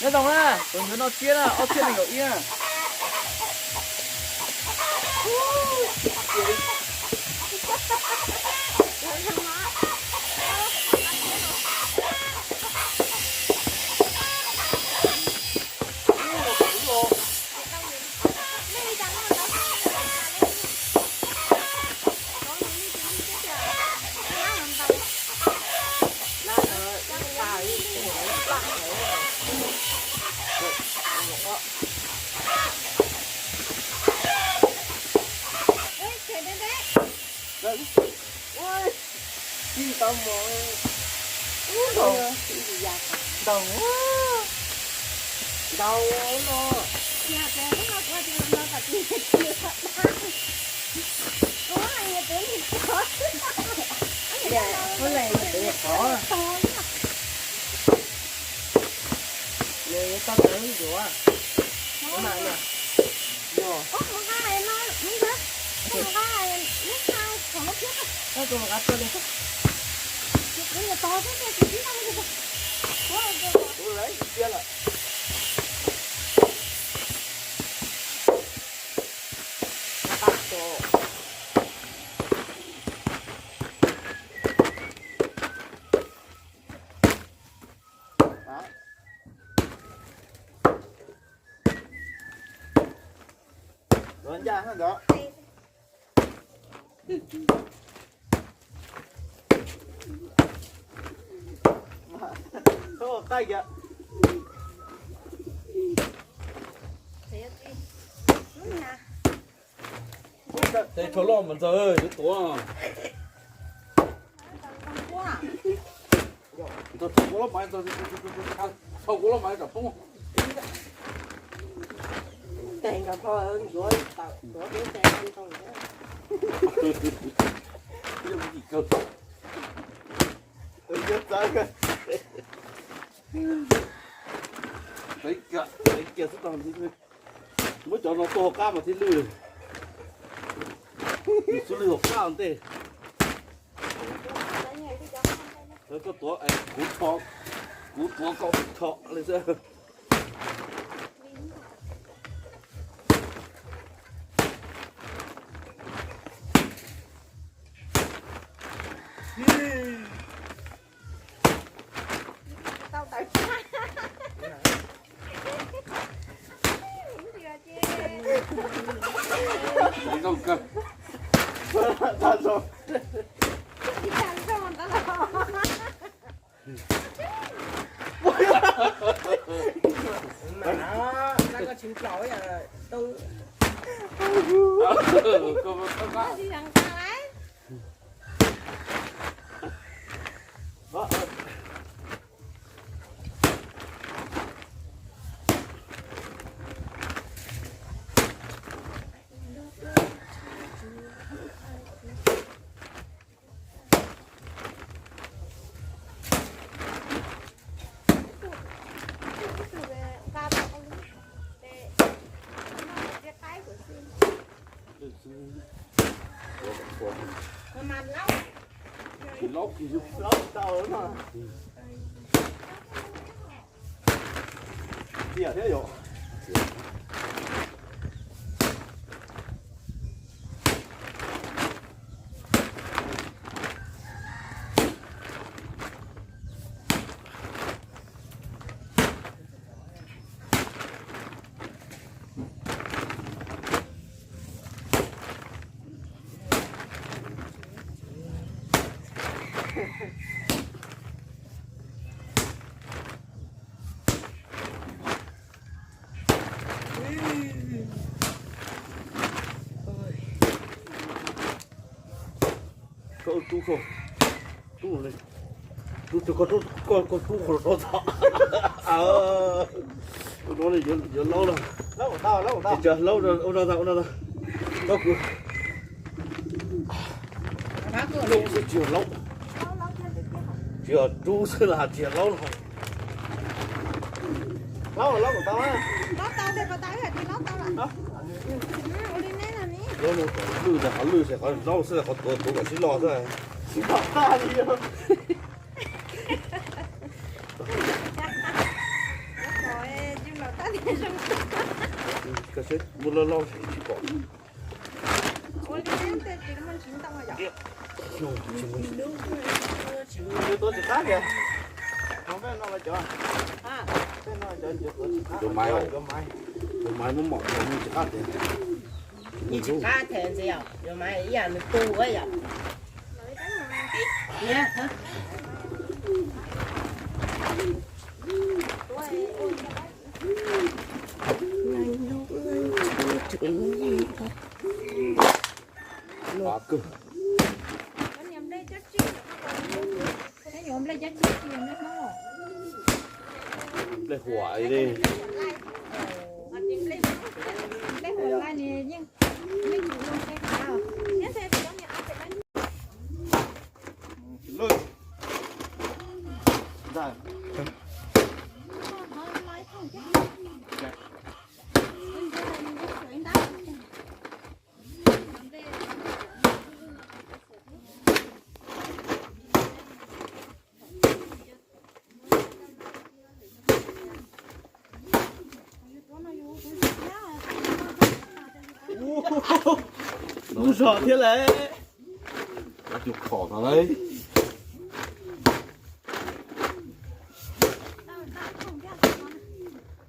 Nyob zoo na, tus ntawd no tsiab na, ob txhiab nees nkaum ib na. Ntau, ntau no. Ua le, qhov nws tau tawv ntsuav. Mas nè, yog, tus mus qab tuaj li. Kuv lawv ib tiab lawm. Ncaj ntawd. Qaij kiag. Tej tsho loj mas ntxawg yuav tuav. Ntxawg tsho kuv loj mas, tsho kuv loj mas tsam poob. Tes nkaus plho ntxuav tawm tuav peb tes nkaus. Yog mus kim kaug. Txawv kiag, txawv kiag xwb tau. Muab cov no tuaj hauv qab mas thiaj lwj. Nws xub lwj hauv qab ntej. Koj tuav, kuv, kuv tuav koj tho li xwb. Tsis laub kiag yus. Laub tau no. Tiag thiab yom. Koj rub, rub, koj rub, koj rub qhov no rau tod. Ua no yuav laub los. Tsis tsis laub, ua no ntag, ua no ntag. Koj kuv rub xwb tsis yog laub. Tsis yog rub xwb los tsis yog laub los. Laub no kom lwj ntag, qhov lwj ces qhov laub xwb, qhov tuav tuav kom sib loj xwb. Sib loj tag li. Mus loj loj tsis pom. Tuav tsis qab tias. Cov maiv, cov maiv muab mom cov tsis qab tias. Tsis qab tias ntxiv, cov maiv ib yam nws tu ua yom. Nplej huam li. Lub zog thiab lawm. Cua phom no lauj.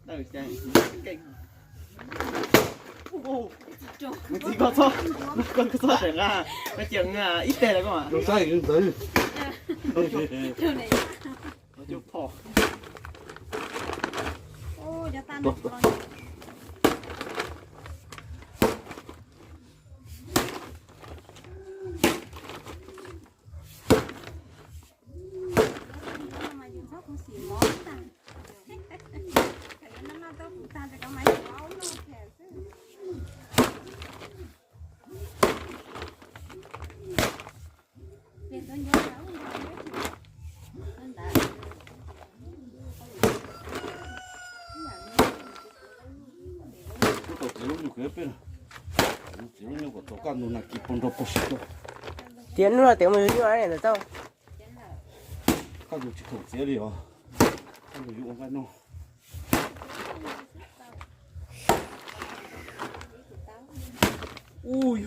Nws txiv koj txhob, koj txhob tseem nqa, koj cia nqa ib teg lawm koj mas. Zoo saib zoo ntawd. Cua phom. Kuv tau txiv lub nyuj kawg peb no. Txiv lub nyuj kom tau koj nug nas kis pog nrog pog sib tua. Tias hnub no tias mus yug nyuj ntawm tau. Koj tus tsis khoom txiav li os. Koj tus yuav ua nqaij noj. Ui.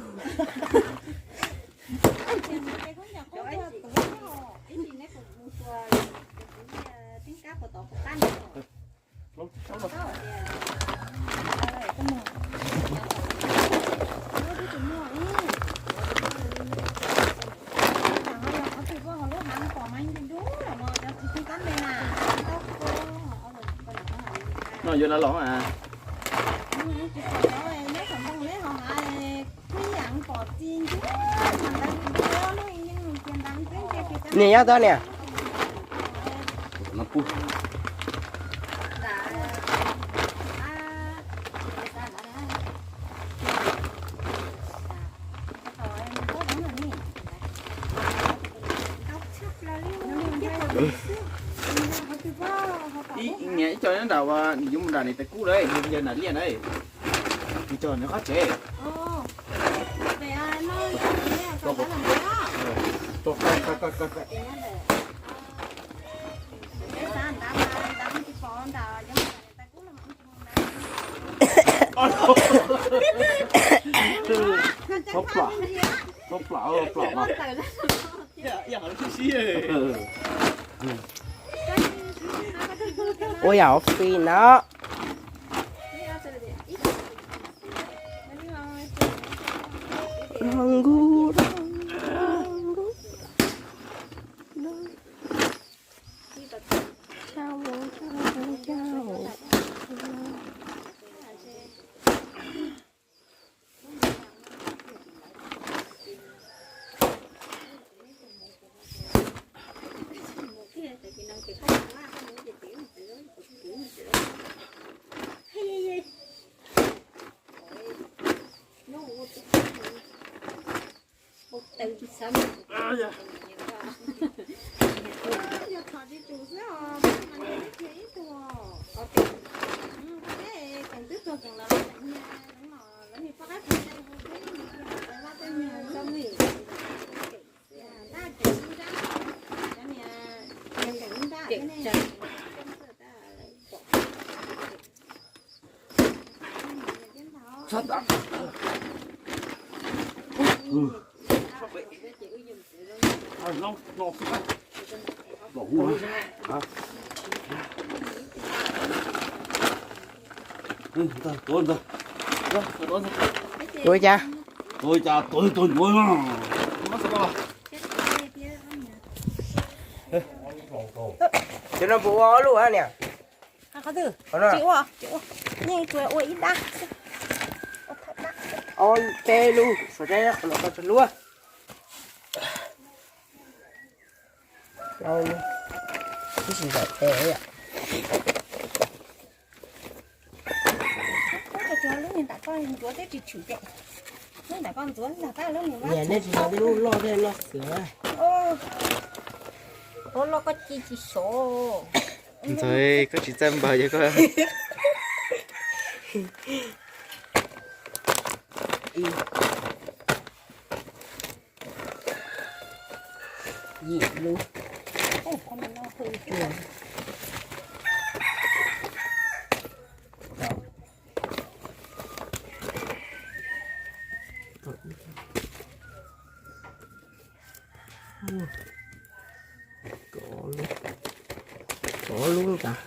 No yuav los los a. Niam nyob tod niam. Ib, niam ib co nyob nram uas nws yuav mus nram niam tais kub lawm, yog nram liaj na. Tus cog nws qab tsev. Txhob plam, txhob plam, plam mas. Ua yam ua fi no. Ua cas? Ua cas tuav tuav ncuav no. Cov no puas ua ob lub niam? Qhov twg? Tsis ua, tsis ua. Yeej tsuas ua ib dab. Ua peb lub, suav teb qhov no tau tsawg lub? Ib sim ntawm peb yom. Lub niag nram koj ntxuav twb tsis tshwm ces lub nram koj ntxuav ntag, lub niag vaj. Niam, nej tsis nco tej lub loj tej loj xwb. Loj koj ci tsis xyov. Ntxawm, koj tsis txawj npaws yog koj. Yim lub. Kaum lub, kaum lub tas.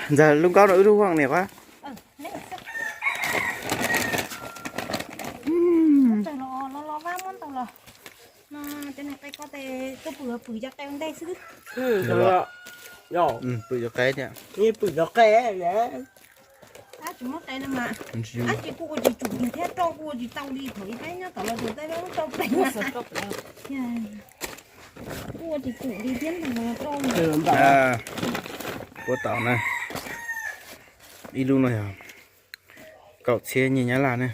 Ntxawm, lub nkaub no wb lub huaj niam pab. Pw cov qe thiab. Ab, tsis muab qe no mas, ab, tsis kuj ua tsis tsum thiab, roj kuj ua tsis tau li, thaum ib pab nyob tom los tus tej rau pleev. Kuj ua tsis tsum li thiab ntag roj. Puab tau na, ib lub no yog kaum txhiab nyiaj Nyab Laj na.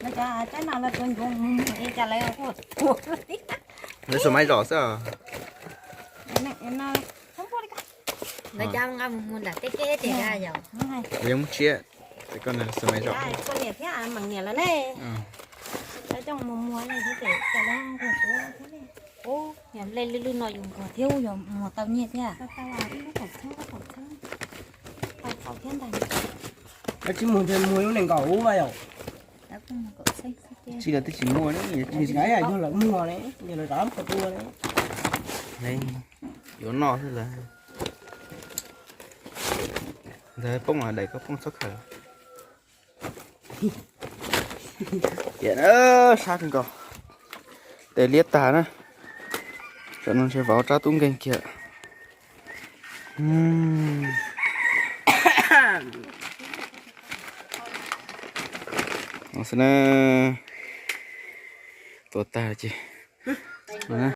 Lawv cov tsaib no lawv tuav ncuav mus mus li cas lawv kuj tuav. Lawv xuas maiv zom xwb os. Lawv cov nqa mus mus nram tej kev tias yog. Lawv yeej muab tsiab, ces koj xuas maiv zom. Koj niam thiab Meem niam lawv ne. Lawv coj mus muag ne thiab ces cov lawv nquag tuav thiab ne. Yog lej lwj lwj no yus nqos thiab yog muag tau nyiaj thiab. Tsis muag ntshe muag lub nees nkaum ub mas yom. Tsis los twb tsis muaj ne, yog lawv muag ne, yog lawv rov qab muag tua ne. Yuav noj xwb ntag. Ntawd poob los daim koj poob txhob khaws. Tiam sab kawg nkaus, tes liab tag na. Tam no ntshe vauv rab tub nkeeg kiag. No xwb na, tua tag ces no na.